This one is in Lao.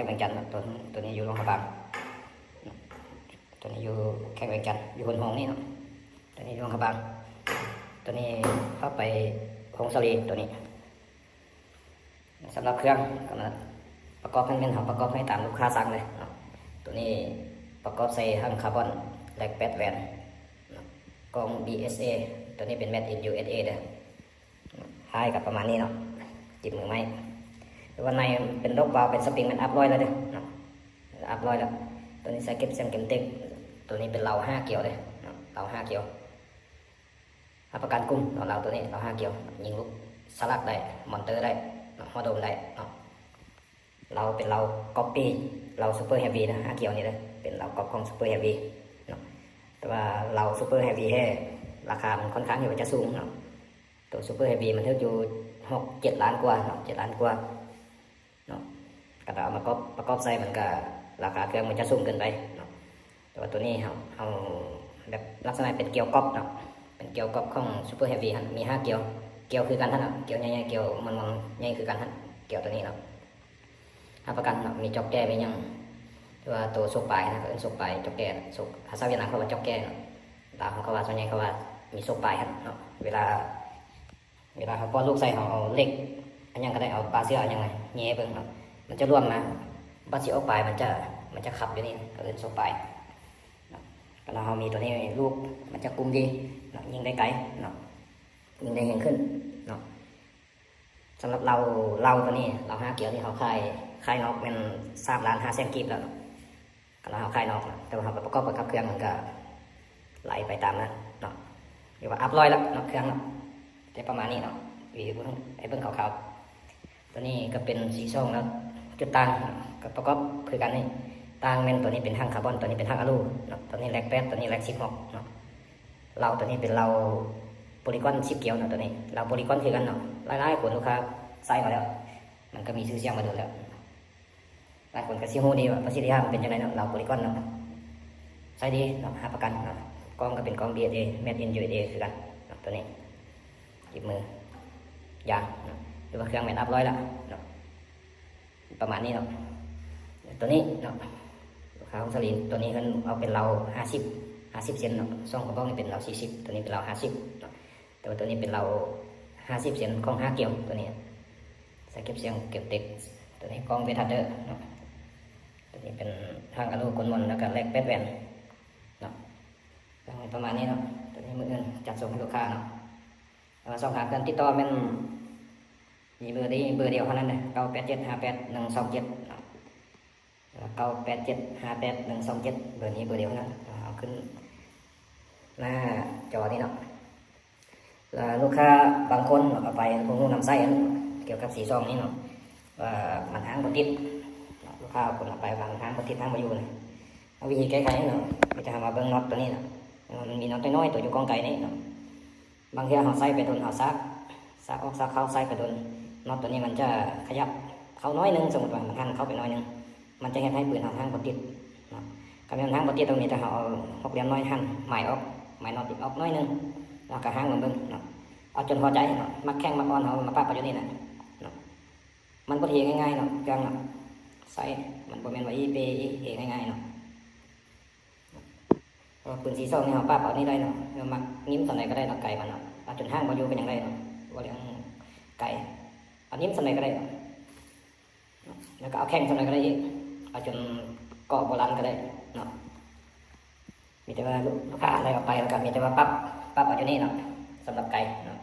ງວຽງຈັນເນາະ ຕົວ ຕົວນີ້ຢູ່ຫຼວງພະບາງເນາະ ຕົວນີ້ຢູ່ແຂວງວຽງຈັນ ຢູ່ຫົນໂຮງນີ້ເນາະ ຕົວນີ້ຢູ່ຫຼວງພະບາງ ຕົວນີ້ເຂົ້າໄປໂຮງສາລີ ຕົວນີ້. ສຳລັບເຄື່ອງກໍມາປະກອບໃຫ້ແມ່ນ ເຮົາປະກອບໃຫ້ຕາມລູກຄ້າສັ່ງເລີຍເນາະ ຕົວນີ້ປະກອບໃສ່ຖັງຄາບອນ ແລັກແປດແຫວນເນາະ ກ້ອງ ບີເອສເອ ຕົວນີ້ເປັນ made in ຢູເອສເອ ເດີ. ທ້າຍກໍປະມານນີ້ເນາະ ຈີບມືໄມ້ ແຕ່ວ່າໃນເປັນລອກວາວ ເປັນສະປຣິງ ແມ່ນອັບຮ້ອຍແລ້ວເດີເນາະ ອັບຮ້ອຍແລ້ວ. ຕົວນີ້ສາຍເກັບສຽງເກັມເຕັກ ຕົວນີ້ເປັນເລົາຫ້າກຽວເດີເນາະ ເລົາຫ້າກຽວ ຮັບປະກັນກຸ່ມເນາະ ເລົາຕົວນີ້ເລົາຫ້າກຽວ ຍິງລູກສະຫຼັກໄດ້ ມອນເຕີໄດ້ເນາະ ຫົວໂດມໄດ້ເນາະ. ເລົາເປັນເລົາກັອບປີ້ເລົາ Super Heavy ເດີ ຫ້າກຽວນີ້ເດີ ເປັນເລົາກັອບຂອງ Super Heavy ເນາະ ແຕ່ວ່າເລົາ Super Heavy ແທ້ ລາຄາມັນຄ່ອນຂ້າງທີ່ວ່າຈະສູງເນາະ ຕົວ Super Heavy ມັນຖືກຢູ່ຫົກເຈັດລ້ານກວ່າເນາະ ເຈັດລ້ານກວ່າເນາະ. ກໍເອົາມາປະກອບ ປະກອບໃສ່ ມັນກໍລາຄາເຄື່ອງມັນຈະສູງເກີນໄປເນາະ ແຕ່ວ່າຕົວນີ້ເຮົາ ເຮົາແບບລັກສະນະເປັນກຽວກັອບເນາະ ເປັນກຽວກັອບຂອງ Super Heavy ຫັ້ນ ມີຫ້າກຽວ ກຽວຄືກັນຫັ້ນເນາະ ກຽວໃຫຍ່ໆ ກຽວມ່ວນໆ ໃຫຍ່ຄືກັນຫັ້ນ ກຽວຕົວນີ້ເນາະ. ຮັບປະກັນເນາະ ມີຈອກແກ້ ມີຫຍັງ ຫຼືວ່າໂຕໂຊກປາຍນະ ເອີ້ນໂຊກປາຍ ຈອກແກ້ ໂຊກ ພາສາຫວຽດນາມເຂົາວ່າຈອກແກ້ເນາະ ລາວເຮົາກໍວ່າ ສ່ວນໃຫຍ່ເຂົາວ່າມີໂຊກປາຍຫັ້ນເນາະ. ເວລາ ເວລາເຮົາປ້ອນລູກໃສ່ ເຮົາເອົາເຫຼັກ ອັນຫຍັງກໍໄດ້ ເອົາປາເຊືອກ ອັນຫຍັງແຫຍ່ເບິ່ງເນາະ ມັນຈະລວມມາ ບັດຊິອອກປາຍ ມັນຈະ ມັນຈະຂັບຢູ່ນີ້ ເຂົາເອີ້ນໂຊກປາຍເນາະ. ຄັນວ່າເຮົາມີຕົວນີ້ ລູກມັນຈະກຸມດີເນາະ ຍິງໄດ້ໄກເນາະ ຍິງໄດ້ແຮງຂຶ້ນເນາະ. ສຳລັບເລົາ ເລົາຕົວນີ້ ເລົາຫ້າກຽວທີ່ເຮົາຂາຍ ຂາຍນອກແມ່ນສາມລ້ານຫ້າແສນກີບແລ້ວເນາະ ຄັນວ່າເຮົາຂາຍນອກນະ ແຕ່ວ່າເຮົາໄປປະກອບກັບເຄື່ອງ ມັນກໍໄລ່ໄປຕາມນັ້ນເນາະ ຫຼືວ່າອັບຮ້ອຍແລ້ວເນາະ ເຄື່ອງເນາະ ແຕ່ປະມານນີ້ເນາະ ວິວໃຫ້ເບິ່ງ ໃຫ້ເບິ່ງຄ່າວໆ. ຕົວນີ້ກໍເປັນຊີຊອງແລ້ວ ຈຸດຕ່າງກໍປະກອບຄືກັນນີ້ ຕ່າງແມ່ນຕົວນີ້ເປັນຖັງຄາບອນ ຕົວນີ້ເປັນຖັງອາລູເນາະ ຕົວນີ້ແລັກແປດ ຕົວນີ້ແລັກສິບຫົກເນາະ. ເລົາຕົວນີ້ເປັນເລົາໂປລີກອນສິບກຽວເນາະ ຕົວນີ້ເລົາໂປລີກອນຄືກັນເນາະ ຫຼາຍໆຄົນລູກຄ້າໃຊ້ມາແລ້ວ ມັນກໍມີຊື່ສຽງມາດົນແລ້ວ ຫຼາຍຄົນກໍຊິຮູ້ດີວ່າປະສິດທິພາບມັນເປັນຈັ່ງໃດເນາະ ເລົາໂປລີກອນເນາະ ໃຊ້ດີເນາະ ຮັບປະກັນເນາະ. ກ້ອງກໍເປັນກ້ອງ ບີເອສເອ made in ຢູເອສເອ ຄືກັນເນາະ ຕົວນີ້ ຈີບມື ຢາງເນາະ ຫຼືວ່າເຄື່ອງແມ່ນອັບຮ້ອຍລະເນາະ ປະມານນີ້ເນາະ. ຕົວນີ້ເນາະ ລູກຄ້າຂອງສາລີ ຕົວນີ້ເພິ່ນເອົາເປັນເລົາຫ້າສິບ ຫ້າສິບເຊັນເນາະ ສອງກະບອກນີ້ເປັນເລົາສີ່ສິບ ຕົວນີ້ເປັນເລົາຫ້າສິບເນາະ ແຕ່ວ່າຕົວນີ້ເປັນເລົາຫ້າສິບເຊັນຂອງຫ້າກຽວ ຕົວນີ້ ສາຍເກັບສຽງເກັບເຕັກ ຕົວນີ້ກ້ອງ ເວທັດເດີ ເນາະ ຕົວນີ້ເປັນຖັງອາລູກົນມົນ ແລ້ວກໍແລັກແປດແຫວນເນາະ ກໍປະມານນີ້ເນາະ. ຕົວນີ້ມື້ອື່ນຈັດສົ່ງໃຫ້ລູກຄ້າເນາະ ແຕ່ວ່າຊ່ອງທາງການຕິດຕໍ່ແມ່ນມີເບີນີ້ເບີດຽວເທົ່ານັ້ນເດີ ເກົ້າແປດເຈັດຫ້າແປດໜຶ່ງສອງເຈັດເນາະ ເກົ້າແປດເຈັດຫ້າແປດໜຶ່ງສອງເຈັດ ເບີນີ້ເບີດຽວເທົ່ານັ້ນ ເອົາຂຶ້ນໜ້າຈໍນີ້ເນາະ. ແລ້ວລູກຄ້າບາງຄົນເນາະ ເອົາໄປບໍ່ຮູ້ນຳໃຊ້ ອັນກ່ຽວກັບສີຊອງນີ້ເນາະ ວ່າມັນຫ້າງບໍ່ຕິດເນາະ ລູກຄ້າບາງຄົນເອົາໄປວ່າມັນຫ້າງບໍ່ຕິດ ຫ້າງບໍ່ຢູ່ນະ ເອົາວິທີແກ້ໄຂເນາະ ມີແຕ່ເຮົາມາເບິ່ງນັອດຕົວນີ້ເນາະ ມັນມີນັອດນ້ອຍໆ ຕົວຢູ່ກ້ອງໄກນີ້ເນາະ ບາງເທື່ອເຮົາໃສ່ໄປດົນ ເຮົາຊາກ ຊາກອອກຊາກເຂົ້າ ໃສ່ໄປດົນ ນັອດຕົວນີ້ມັນຈະຂະຫຍັບເຂົ້າໜ້ອຍໜຶ່ງ ສົມມຸດວ່າມັນຫັນເຂົ້າໄປໜ້ອຍໜຶ່ງ ມັນຈະເຮັດໃຫ້ປືນເຮົາຫ້າງບໍ່ຕິດເນາະ. ຄັນແມ່ນຫ້າງບໍ່ຕິດ ຕ້ອງມີແຕ່ເຮົາເອົາຫົກຫຼ່ຽມນ້ອຍຫັນ ໝາຍອອກ ໝາຍນັອດອີກອອກໜ້ອຍໜຶ່ງ ແລ້ວກໍຫ້າງເບິ່ງເນາະ. ເອົາຈົນພໍໃຈເນາະ ມັກແຂງມັກອ່ອນ ເຮົາມາປັບເອົາຢູ່ນີ້ແຫຼະເນາະ. ມັນບໍ່ເທງ່າຍໆເນາະ ເຄື່ອງເນາະ ໃຊ້ ມັນບໍ່ແມ່ນວ່າອີ່ເປອີ່ເທງ່າຍໆເນາະ. ເພາະວ່າປືນສີຊອງນີ້ເຮົາປັບເອົານີ້ໄດ້ເນາະ ເຮົາມັກຍິ້ມສ່ຳໃດກໍໄດ້ເນາະ ໄກມັນເນາະ ເອົາຈົນຫ້າງບໍ່ຢູ່ກໍຍັງໄດ້ເນາະ ບໍ່ເລື່ອງໄກ ເອົາຍິ້ມສ່ຳໃດກໍໄດ້ເນາະ ແລ້ວກໍເອົາແຂງສ່ຳໃດກໍໄດ້ອີກ ເອົາຈົນເກາະບໍ່ລັນກໍໄດ້ເນາະ. ມີແຕ່ວ່າລູກ ລູກຄ້າໄດ້ເອົາໄປ ແລ້ວກໍມີແຕ່ວ່າປັບ ປັບເອົາຢູ່ນີ້ເນາະ ສຳລັບໄກເນາະ.